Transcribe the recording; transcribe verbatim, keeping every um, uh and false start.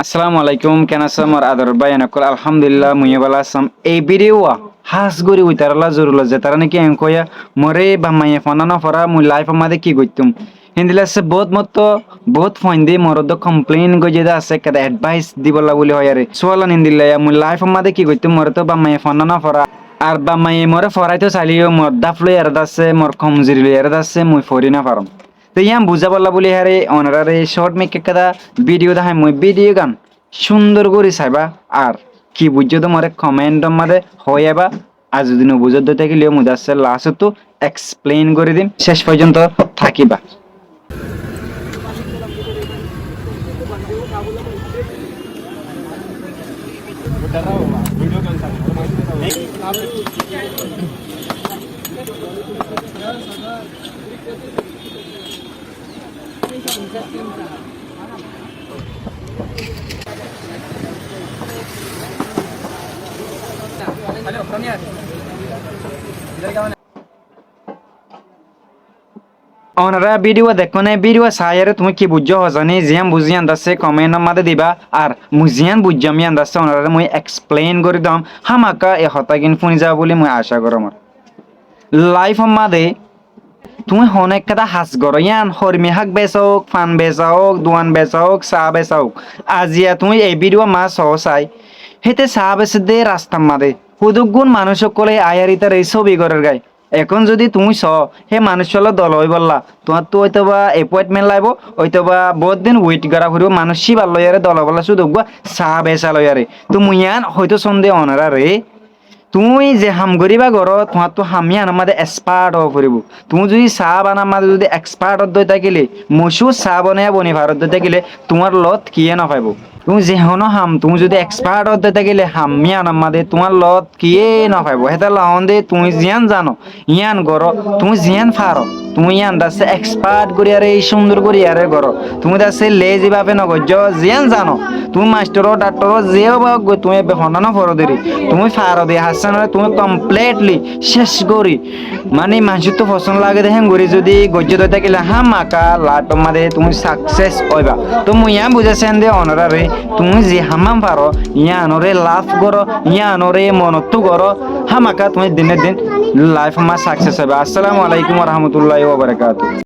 Assalamu alaikum, ken asó mor ador bái ókkol? Alhamdulillah, mui yó bála asóm. Ei video wa hás gorí itarálla zorurot, zetará náki enkóya moré bafmaye fonná noforá, mui life or máze ki goittúm. Héndilla asé bout, mottó bout fuainde moré dó complain goijjé dé asé, ekkán advice dibólla buli hoiyaré. Suallan héndilla ya, mui life or máze ki goittúm, moré tó bafmaye fonná noforá. Ar bafmaye moré foráito sailé yó mor dáf loiyaré dé asé, mor komzuri loiyaré dé asé, mui forí nofarom. Te yían buzabólla buli hoiyaré onoráre short mikká ekkán video deháim, mui video gán cúndor gorí saibá, ar ki buijjó dé moré comment or máze hoiyabá, ar zodi no buzó dé tákile yó mui dé asé last ottu explain gorí dim, céc foijjonto tákiba. Onorá video dekkó né, video saiyaré tuñí ki buijjó hozani, ziyán buzí yían dé asé comment or máze diba, ar mui ziyán buijjóm yían dé asé onoráre mui explain gorí dom, hámaka e hotágin fúni zaiba buli mui acá gorómor. Life or máze tuñí honó ekkán ham goró, yían hormi hák besa ók, fan besa ók, duan besa ók, saá besa ók, aziya tuñí ei video ma soó sai, héte saá besa dé rastar máze húduggún manúic ókkolé aiyaré ítara sóbi gorér goi. Ehón zodi tuñí soó, hé manúiccúa loi dola óibolla tuáñrttú óitoba appointment laibó, óitoba bout din wait gorá foribó, manúic cíbar loiyaré dola óibolla cúde uggúa saá besa loiyaré. Te mui yían hoitó soón dé onoráre, tuñí ze ham goríba goró, tuáñrttú ham yían or máze expert ó foribó. Tuñí zodi saá banar máze zodi expert ó dói tákile, mocúr saá banaiya boni faró dói tákile, tuáñr lot kiyé nofaibó. Tuñí ze honó ham tuñí zodi expert ó dói tákile, ham yían or máze tuáñr lot kiyé nofaibó. Hétolla hoón dé tuñí ziyán zano yían goró, tuñí ziyán faró, tuñí yían dé asé expert goríyaré, cúndor goríyaré goró. Tuñí dé asé lazy báfe nogoijjó, ziyán zano. Tuñí mastor ó, daktor ó, ziyán bá ók goi, tuñí ebbe fonná noforó deri. Tuñí faró dé hassán óre, tuñí completely céc gorí, mani manúiccúa fosón lage dé héen gorí zodi goijjó dói tákile, hámaka life or máze tuñí success óiba. Te mui yían buzái saiyum dé onoráre, tuñí ze ham faró, yíanoré love goró, yíanoré monottú goró, hámaka tuñí dine din life or máze success óiba. Assalamu alaikum wa rahmatullahi wa barakatuhu.